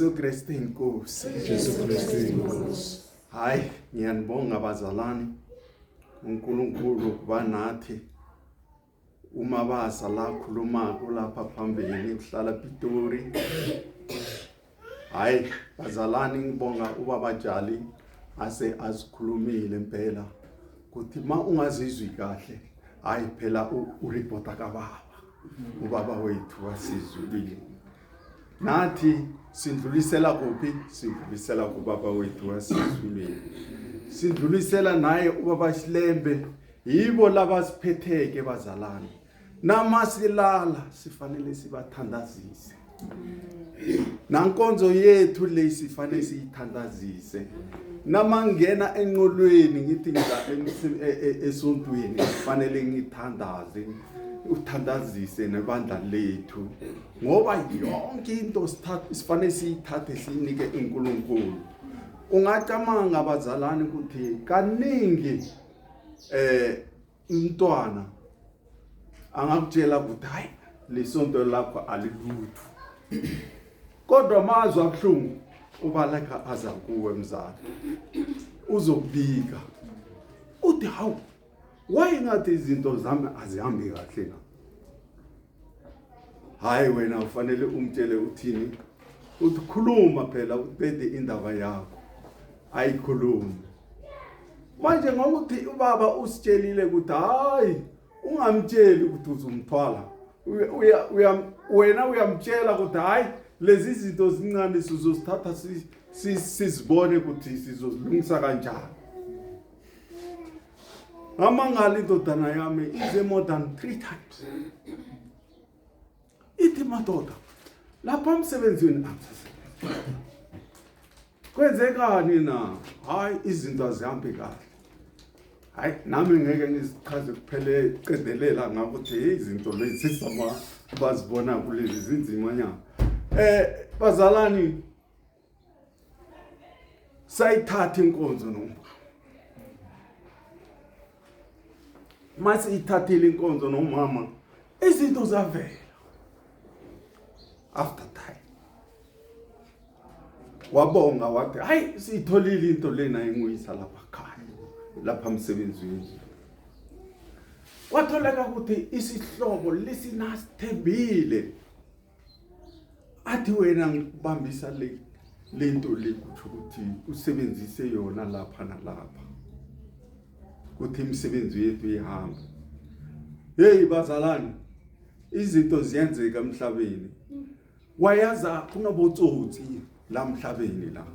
Jesu Kristu inkosi. Jesu Kristu inkosi. Hayi ngiyanibonga bazalwane. uNkulunkulu kuba nathi uma basa la khuluma kulapha phambili kuhlala Pitori. Hayi bazalwane ngibonga ubaba Jali ase azikhulumile impela kuthi ma ungazizwi kahle hayi phela ureporta kababa ubaba wethu wasezulwini. Nathi sindlulisela kuphi? Sindlulisela kubaba wethu wasezulwini. Sindlulisela naye ubaba Silembe, yibo labasiphetheke bazalwane. Nama silala sifanele sibathandazise. Nankonzo yethu le sifanele siyithandazise. Nama ngena enqolweni ngithi ngiza esontweni kufanele ngithandaze, uthandazise nebandla lethu. Ngoba yonke into sifanele siyithathe siyinike uNkulunkulu. Ungacabanga abazalwane ukuthi kaningi umntwana angakutshela ukuthi hayi lesonto lakho alilutho, kodwa mazwi abuhlungu ubaleka aza kuwe mzali, uzokubika uthi hawu wayengathi izinto zami azihambi kahle na. Hayi wena ufanele umtshele uthini, uthi khuluma phela uqede indaba yakho, ayikhulumi. Manje ngokuthi ubaba usitshelile ukuthi hayi ungamtsheli ukuthi uzomthwala, wena uyamtshela ukuthi hayi lezi zinto zincane sizozithatha sizibone ukuthi sizozilungisa kanjani. Ngamangala indodana yami ize more than 3 times. Ithi madoda lapha emsebenzini angisasebenzi. Kwenzekani na? Hayi izinto azihambi kahle. Hayi nami ngeke ngizichaze kuphele qedelela ngakuthi hey izinto lezi sama bazibona kulezi zinzima nyana. Bazalani sayithatha inkonzo nomama. Mase ithathile inkonzo nomama izinto zavela after time. Wabonga wathi hayi siyitholile into lena enguyisa lapha khaya lapha emsebenzini. Kwatholeka ukuthi isihlobo lesinasithembile athi wena ngikubambisa le lento le kuthi ukuthi usebenzise yona lapha nalapha ukuthi imisebenzi yethu ihambe. Hey bazalwane, izinto ziyenzeka emhlabeni. Wayaza kunobotsotsi la emhlabeni la.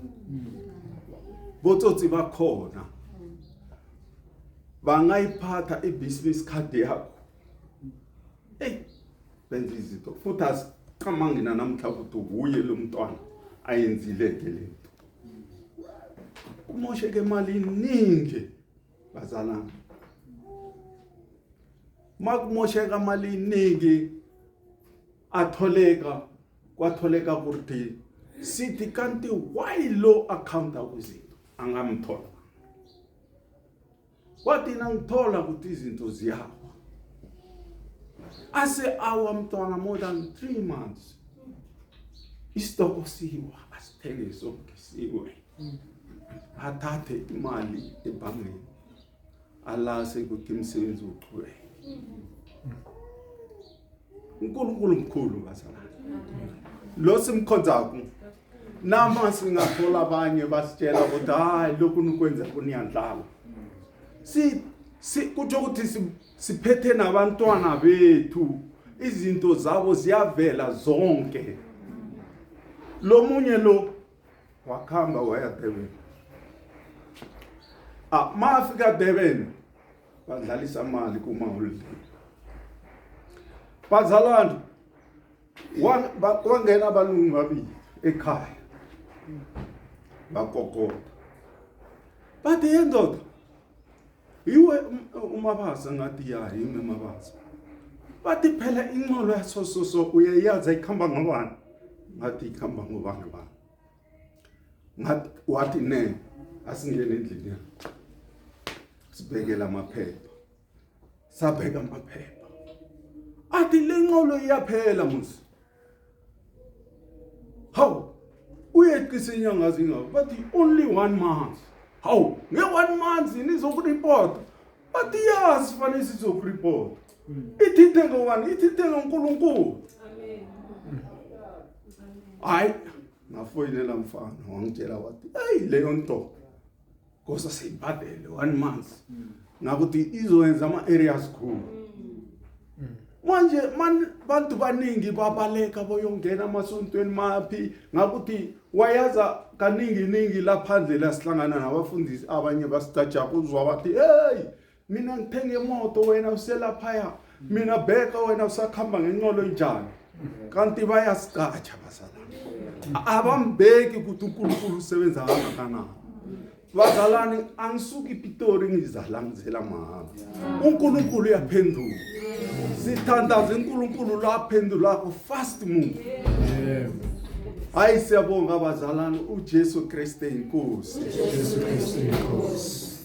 Botsotsi bakhona. Bangayiphatha ibusiness card yakho. Hey benza izinto futhi asiqamangi namhla ukuthi uye lo mntwana ayenzile ke lento. Kumosheke imali iningi bazalwane. Makumosheka imali iningi atholeka kwatholeka ukuthi sithi kanti why lo account kwizinto angamthola. Kwathi nangithola ukuthi izinto ziyawa. Ase awa mntwana more than 3 months. Isitoko siwa asithenge sonke siwe. Athathe imali ebhangeni alase ukuthi imisebenzi uqhubeke. uNkulunkulu mkhulu bazalwane. Lo simkhonzako nama singathola abanye basitshela ukuthi hayi lokhu nikwenza kuniyandlala. Si kutsho ukuthi siphethe nabantwana bethu izinto zabo ziyavela zonke. Lo munye lo wakhamba waya Durban. Mafika Durban badlalisa imali kuma holiday. Bazalwane wangena abalungu babili ekhaya bakokoda bathi yendoda iwe uMabasa ngathi ya yimi Mabasa. Bathi phela inqolo yaso so so uyayazi ayikhamba ngobani ngathi ikhamba ngobani bani ngathi wathi ne asingene endlini yakho sibhekela amaphepha sabheka amaphepha athi le nqolo iyaphela musi. Hawu Uyeqisa inyanga zingaka? Bathi only one month. Hawu, nge-one month nizokuripota? Bathi ya, sifanele sizokuripota. Ithinte ngobani? Ithinte ngoNkulunkulu. Hayi, ngafoyinela mfana, wangitshela wathi, eyi, leyo nto kosa seyibhadele one month, ngakuthi izoyenza ama-areas khulu. Manje man, bantu baningi babaleka boyongena amasontweni maphi, ngakuthi wayaza kaningi ningi laphandle la sihlangana nabafundisi abanye basicaja, uzwa bathi, "Hey, mina ngithenge imoto, wena uselaphaya, mina bheka, wena usakhamba ngenqolo injani." Kanti bayasicaja bazalwane, abambeki ukuthi uNkulunkulu usebenza kangakanani. Bazalwane, angisuki iPitori, ngizala ngizela mahala. UNkulunkulu uyaphendula, sithandaze uNkulunkulu laphendulako, fast move. Hayi, siyabonga bazalwane, uJesu Kristu inkosi. Jesu Kristu inkosi.